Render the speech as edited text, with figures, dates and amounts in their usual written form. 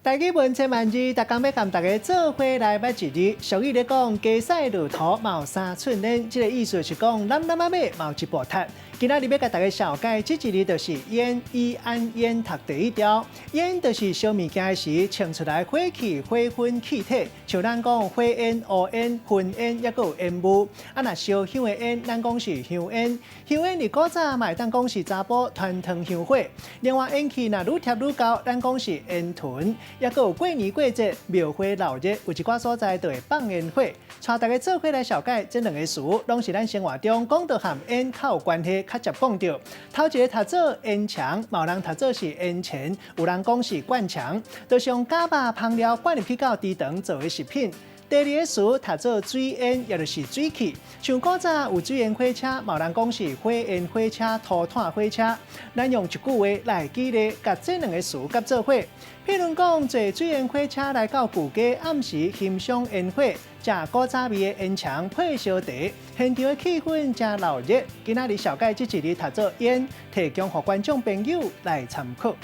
台語文千萬字，逐工欲共大家做伙來捌一字。俗語咧講，雞屎路途嘛有三寸煙，這个意思是講，攬攬仔馬嘛有一步踢。今仔日欲共大家紹介這一字就是煙，伊安煙讀第一調。煙就是燒物件時衝出來火氣、火熏氣體，像咱講火煙、烏煙、熏煙，抑閣有煙霧。啊，若燒香的煙，咱講是香煙。香煙佇古早嘛會當講是查埔傳糖香火。另外煙氣若愈貼愈厚，咱講是煙囤。抑閣有過年過節、廟會鬧熱，有一寡所在就會放煙火。帶大家做伙來紹介這兩個詞，攏是咱生活中講著和煙較有關係、較捷講著。頭一个讀做煙腸，嘛有人讀做是煙錢，有人講是灌腸，就是用絞肉芳料灌入去到豬腸做的食品。第二个詞讀做水煙，也就是水氣。像古早有水煙火車，嘛有人講是火煙火車、塗炭火車。咱用一句話來舉例，共這兩个詞結做伙。譬如講，坐水煙火車來到舊街，暗時欣賞煙火，食古早味的煙腸配燒茶，現場的氣氛誠鬧熱。今仔日紹介這一字讀做煙，提供予觀眾朋友來參考。